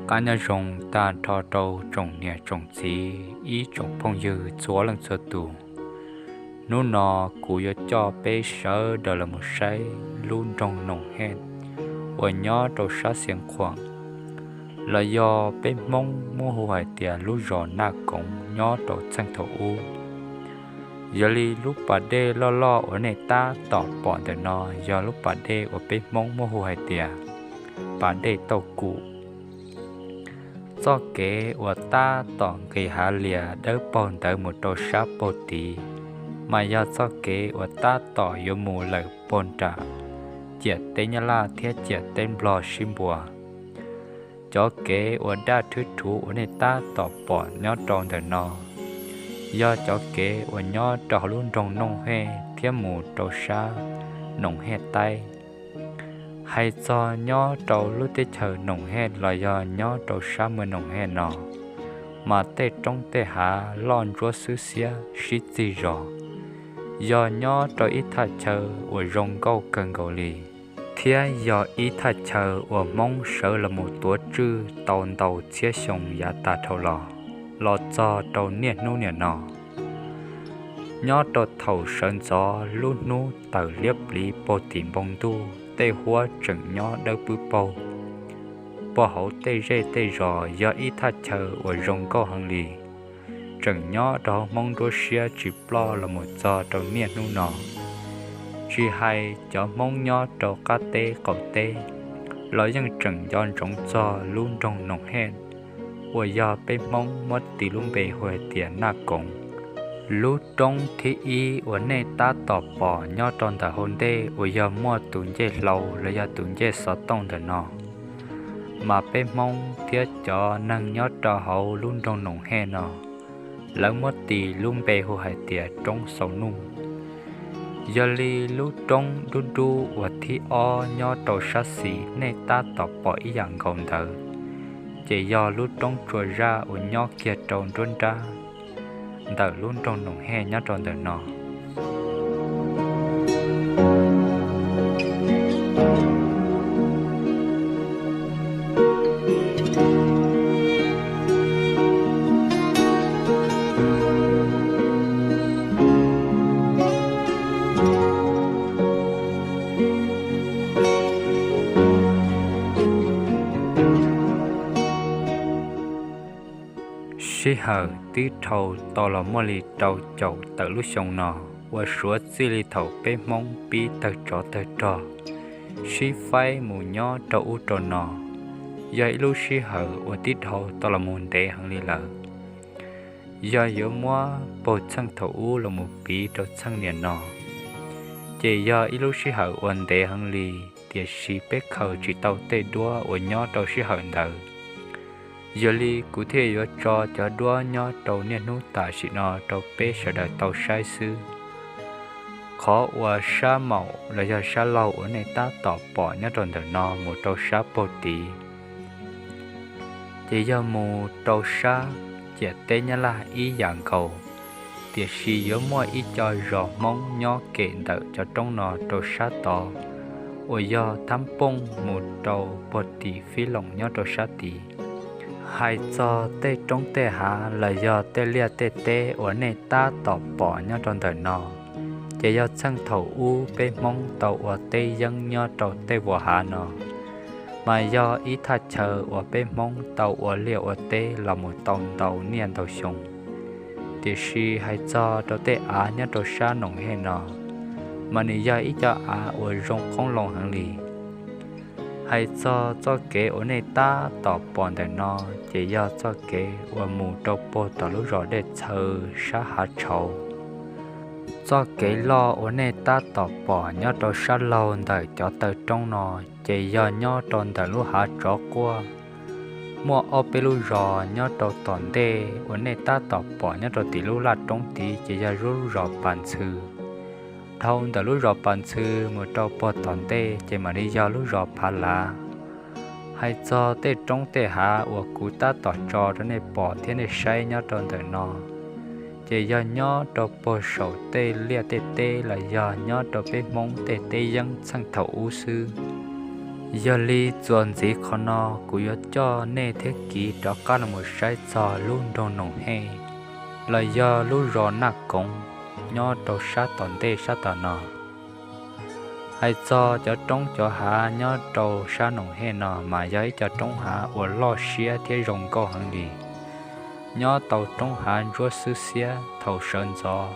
Qab nyob zoo tag nrho rau tsoom niam tsoom txiv ib tsoom phooj ywg txhua leej txhua tus. Hnub no kuv yuav coj peb sawv daws los mus saib lub nroog Noom Hej uas nyob rau sab Xeev Khuam, los yog peb Hmoob muab hu hais tias lub zos Naj Koov nyob rau txheej thaum ub. Yog li lub pas dej loj loj uas nej tab tom pom ntawm no yog lub pas dej uas peb Hmoob muab hu hais tias pas dej Tauj Kum. Txoj kev uas tab tom nqis hav lias dawb paug ntawd mus rau sab puag tid, mas yog txoj kev uas tab tom yuav mus lawm puag nram ciam teb Nyab Laj thiab ciam teb Nplog sib npua. Cov kev uas daj rhwb rhuv uas nej tab tom pom nyob rau ntawm no, yog cov kev uas nyob rau hauv lub nroog Noom Hej thiab mus rau sab Noom Hej Taib. Hais txog nyob rau lub teb chaws Noom Hej los yog nyob rau sab muaj Noom Hej no, mas tej roob tej hav loj ntsuab xwb xiab sib txig zos, yog nyob rau ib thaj chaw uas zoo nkauj kawg nkaus li, thiab yog ib thaj chaw uas Hmoob sawv los mus tuav tswj tau ntau txhiab xyoo yav tag dhau los, los txog rau niaj hnub niam no. Nyob rau thaum sawv ntxov lub hnub tawm liab pliv puag tim npoo ntuj, tej huab tseem nyob dawb pwb paug, puag hauv tej zej tej zos yog ib thaj chaw uas zoo nkauj heev li, tseem nyob rau hauv Hmoob nruab siab tsis ploj los mus txog rau niaj hnub no. Tsis hais cov Hmoob nyob rau qab teb qaum teb los yeej tseem nco ntsoov txog lub nroog Noom Hej uas yog peb Hmoob muab tis lub npe hu hais tias Naj Koov. Lub roob thib ib uas nej tab tom pom nyob rau ntawm hauv ntej uas yog muaj tus ncej hlau los yog tus ncej xov tooj ntawm no, mas peb Hmoob thiab cov neeg nyob rau hauv lub nroog Noom Hej no, lawv muab tis lub npe hu hais tias roob Xaus Nuj. Yog li lub roob dub dub uas thib ob nyob rau sab xis nej tab tom pom ib yam nkaus ntawd, ces yog lub roob Tsua Zaj uas nyob kiag rau nruab nrab ntawm lub nroog Noom Hej nyob rau ntawm no. Sij hawm twb dhau tau los muaj li rau caum tawm lub xyoo no, uas suav txij li thaum peb Hmoob pib tawg tsov tawg rog sib faib mus nyob rau ub rau no, yog ib lub sij hawm uas twb dhau tau los mus ntev heev li lawm. Yog yuav muab puag txheej thaum ub los mus piv rau txheej niam no, ces yog ib lub sij hawm uas ntev heev li, tiam sis peb khaws tsis tau tej duab uas nyob rau sij hawm ntawd. Yog li kuv thiaj yuav tso cov duab nyob rau niaj hnub tam sim no rau peb sawv daws tau saib xwb. Qhov uas sab maum los yog sab laug uas nej tab tom pom nyob rau ntawm no mus rau sab puag tid, ces yog mus rau sab ciam teb Nyab Laj ib yam nkaus, tiam sis yuav muaj ib co zos Hmoob nyob kem ntawm cov roob no rau sab tod, uas yog Thab Pooj mus rau puag tim Fib Loos nyob rau sab tid. Hais txog tej roob tej hav los yog tej liaj tej teb uas nej tab tom pom nyob rau ntawm no, ces yog txheej thaum ub peb Hmoob tau ua teb yeeb nyob rau tej vuas hav no, mas yog ib thaj chaw uas peb Hmoob tau ua liaj ua teb los mus tau ntau niaj ntau xyoo. Tiam sis hais txog rau tej av nyob rau sab Noom Hej no, mas nws yog ib co av uas zoo qoob loo heev li. Hais txog txoj kev uas nej tab tom pom ntawm no, ces yog txoj kev uas mus rau puag tom lub zos Dej Txhaws sab Hav Tshauv. Txoj kev loj uas nej tab tom pom nyob rau sab laug ntawm cov taw roob no, ces yog nyob rau ntawm lub Hav Tsov Quaj, muaj ob peb lub zos nyob rau tom ntej uas nej tab tom pom nyob rau tim lub laj roob tid, ces yog lub zos Pas Ntxhw. Dhau ntawm lub zos Pas Ntxhw mus rau puag tom ntej ces mam li yog lub zos Phav Lav. Hais txog tej roob tej hav uas kuv tab tom tso rau nej pom thiab nej saib nyob rau ntawm no, ces yog nyob rau puag saum tej liaj tej teb los yog nyob rau peb Hmoob tej teb yeeb txheej thaum ub xwb. Yog li txuas ntxiv qhov no kuv yuav coj nej thiab kiv rov qab los mus saib txog lub nroog Noom Hej los yog lub zos Naj Koov nyob rau sab tom ntej sab tom no. Hais txog cov roob cov hav nyob rau sab Noom Hej no mas yog ib co roob hav uas loj siab thiab zoo nkauj heev li. Nyob tau roob hav ntsuab xwb xiab thaum sawv ntxov,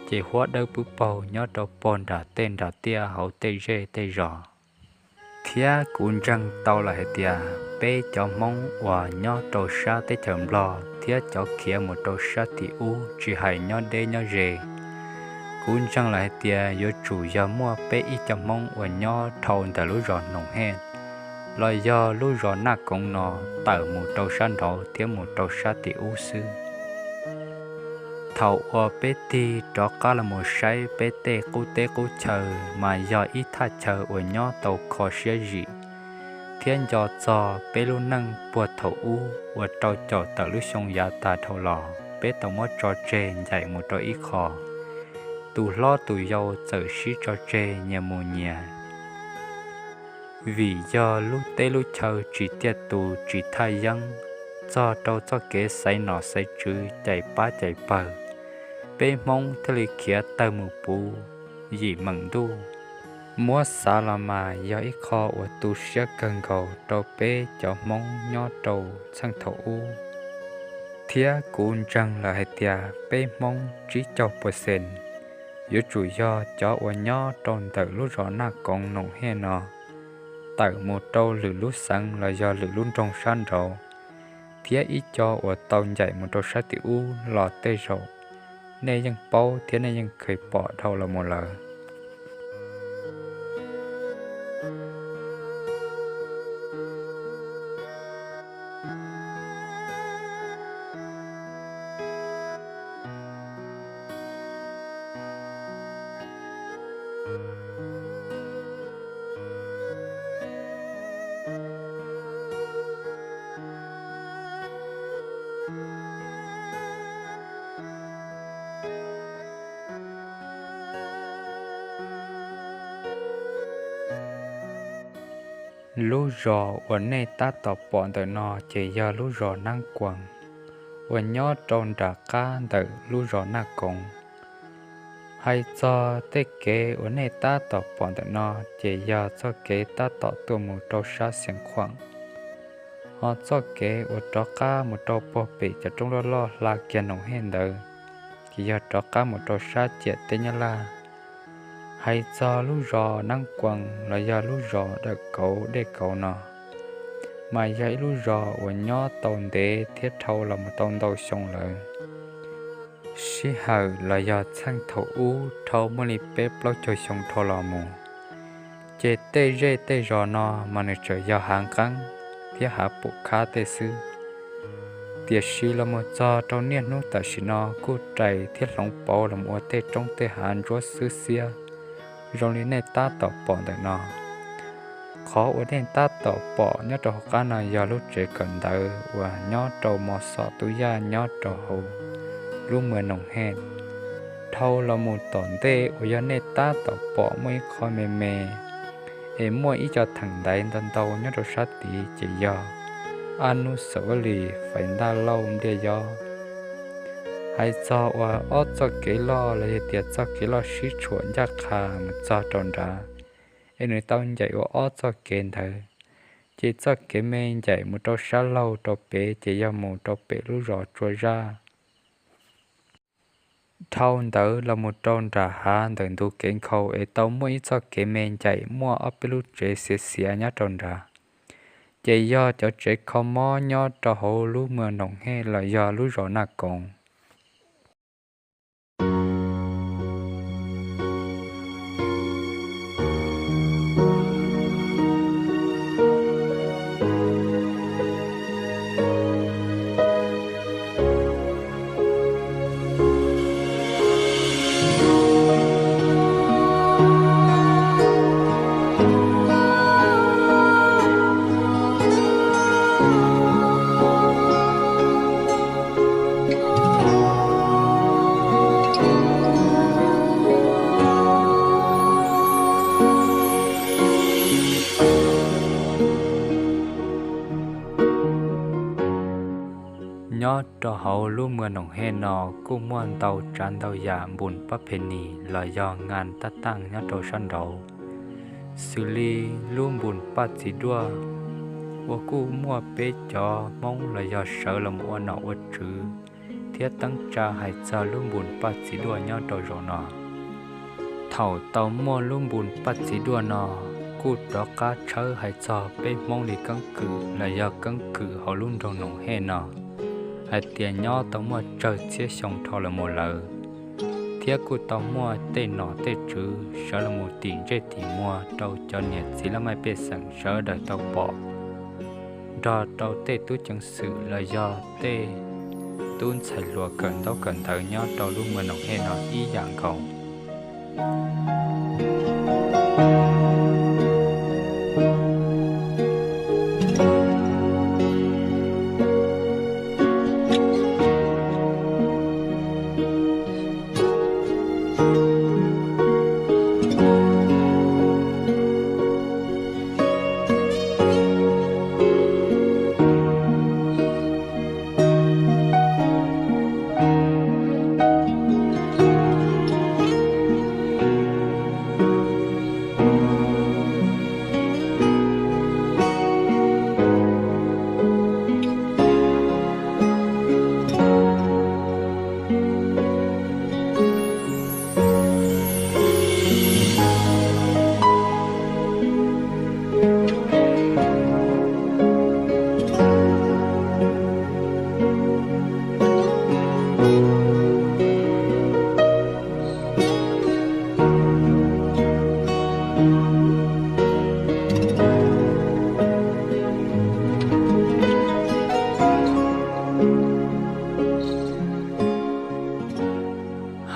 ces huab dawb pub paug nyob rau pog nram tej nram tiaj hauv tej zej tej zos. Thiab kuv ntseeg tau lawm hais tias peb cov Hmoob uas nyob rau sab teb chaws Nplog thiab cov khiav mus rau sab tim ub tsis hais nyob deb nyob ze, kuv ntseeg lawm hais tias yuav tsum yog muaj peb ib co Hmoob uas nyob dhau ntawm lub zos Noom Hej los yog lub zos Naj Koov no tawm mus rau sab nraud thiab mus rau sab tim ub xwb. Thaum uas peb tig rov qab los mus saib peb tej qub teb qub chaw mas yog ib thaj chaw uas nyob tau kho siab zim, thiab nco txog peb lub neej puag thaum ub uas rau caum tawm lub xyoo yav tag dhau los peb tau muab tso tseg ncaim mus rau ib qho, tus hlob tus yau txawm sib tso tseg nyias mus nyias. Vim yog lub teb lub chaw tsis tiaj tus tsis thaj yeeb, txog rau txoj kev xaiv nom xaiv tswv cais pab cais pawg, peb Hmoob thiaj li khiav tawg mus puv yim meem ntuj. Muab xav los mas yog ib qho uas tu siab kawg nkaus rau peb cov Hmoob nyob rau txheej thaum ub. Thiab kuv ntseeg lawm hais tias peb Hmoob tsib caug percent yuav tsum yog cov uas nyob rau ntawm lub zos Naj Koov Noom Hej no tawm mus rau lwm lub xeev los yog lwm lub nroog sab nraud, thiab ib co uas tau ncaim mus rau sab tim ub los tej zaum nej yeej paub thiab nej yeej kheev pom dhau los mus lawm. Lub zos uas nej tab tom pom ntawm no ces yog lub zos Naj Koov uas nyob rau nram qab ntawm lub zos Naj Koov. Hais txog tej kev uas nej tab tom pom ntawm no ces yog txoj kev tab tom tuaj mus rau sab Xeev Khuam, ho txoj kev uas rov qab mus rau puag pem cov roob loj loj hla kiag Noom Hej ntawd ces yog rov qab mus rau sab ciam teb Nyab Laj. Hais txog lub zos Naj Koov los yog lub zos Dawm Kauv Dej Kauv no mas yog ib lub zos uas nyob tau ntev thiab dhau los mus tau ntau xyoo lawm. Sij hawm los yog txheej thaum ub dhau muaj li peb plaub caug xyoo dhau los mus, ces tej zej tej zos no mas nws tseem yog hav nqeeb thiab hav pum khab tej xwb. Tiam sis los mus txog rau niaj hnub tam sim no kuj rais thiab hloov pauv los ua tej roob tej hav ntsuab xwb xiab zoo li nej tab tom pom ntawm no. Qhov uas nej tab tom pom nyob rau hauv qab no yog lub tsev kawm ntawv uas nyob rau mos xom tub yaj nyob rau hauv lub mws Noom Hej. Dhau los mus tom ntej uas yog nej tab tom pom muaj ib qho me me es muaj ib co theem ntaiv ntau ntau nyob rau sab tid ces yog Ab Nub Xav Vaj Lis Faiv Ntaj Lauj Npliaj Yob. Hais txog uas ob txoj kev loj los yog tias txoj kev loj sib tshuam ncaj qha mus txog rau nrad, es nws tau ncaim ua ob txoj kev ntawd, ces txoj kev me ncaim mus rau sab laug rau pem ces yog mus rau pem lub zos Tsua Zaj. Dhau ntawd los mus rau nram hav ntawm ntu kev nkhaus es tau muaj ib txoj kev me ncaim muaj ob peb lub tsev xiav xiav nyob rau nrad, ces yog cov tsev kho mob nyob rau hauv lub mws Noom Hej los yog lub zos Naj Koov. Lub Muas Noom Hej no kuj muaj ntau tsav ntau yam npus paj phe nis los yog ngas taj taj nyob rau sab nraud, xws li lub npus paj txiv duaj uas kuj muaj peb cov Hmoob los yog sawv los ua nom ua tswv thiab teeb tsa hais txog lub npus paj txiv duaj nyob rau zaum no. Thaum tau muaj lub npus paj txiv duaj no, kuj rov qab tshawb hais txog peb Hmoob li keeb kwm los yog keeb kwm hauv lub nroog Noom Hej no, hais tias nyob tau muaj tsawg txhiab xyoo dhau los mus lawm, thiab kuj tau muaj tej nom tej tswv sawv los mus tim ntsej tim muag rau cov niam txiv laj mej pej xeem sawv daws tau pom, nrog rau tej tub ceev xwm los yog tej tub ntxhais hluas kawm ntaub kawm ntawv nyob rau lub Muas Noom Hej no ib yam nkaus.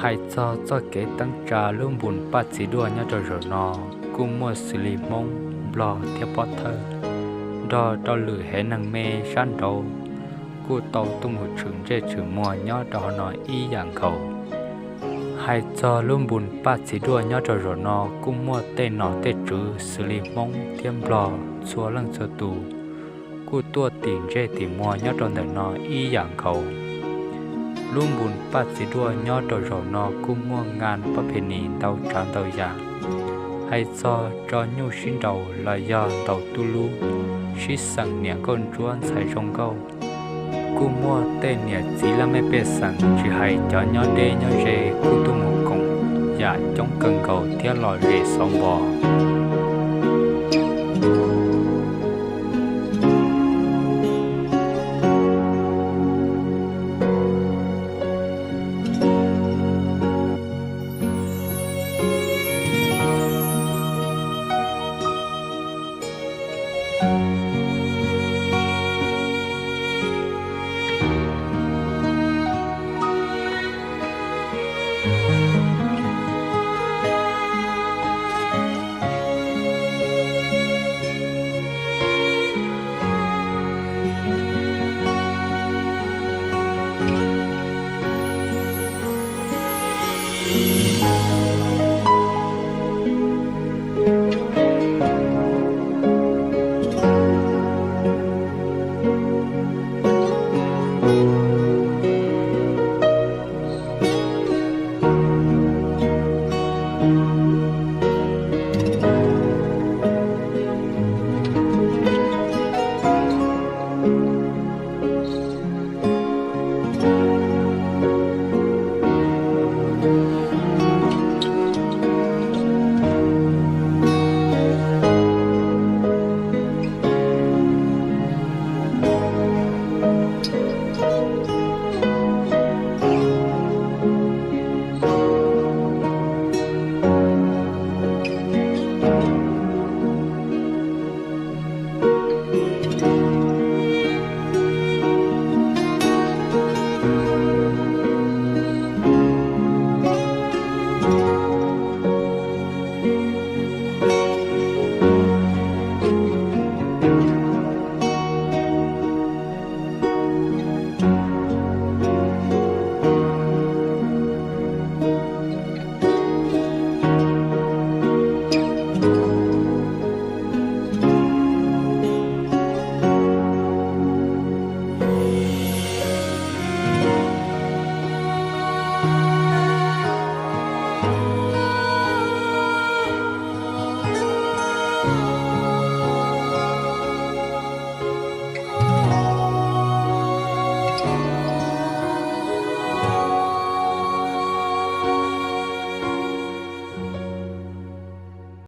Hais txog txoj kev teeb tsa lub npus paj txiv duaj nyob rau zaum no, kuj muaj xws li Hmoob, Nplog thiab Pob Thawj, nrog rau lwm haiv neeg me sab nraud kuj tau tuaj mus tshwm ntsej tshwm muag nyob rau hauv no ib yam nkaus. Hais txog lub npus paj txiv duaj nyob rau zaum no kuj muaj tej nom tej tswv xws li Hmoob thiab Nplog txhua leej txhua tus kuj tuaj tim ntsej tim muag nyob rau ntawm no ib yam nkaus. Lub npus paj txiv duaj nyob rau zaum no kuj muaj ngas paj phe nis ntau tsav ntau yam, hais txog tso nyuj sib nraus los yog ntaus tub lub, sib xeem niam nkauj ntsuab ntxhais zoo nkauj. Kuj muaj tej niam txiv laj mej pej xeem tsis hais cov nyob deb nyob ze kuj tuaj mus koom yam coob kawg nkaus thiab lom zem xov npos.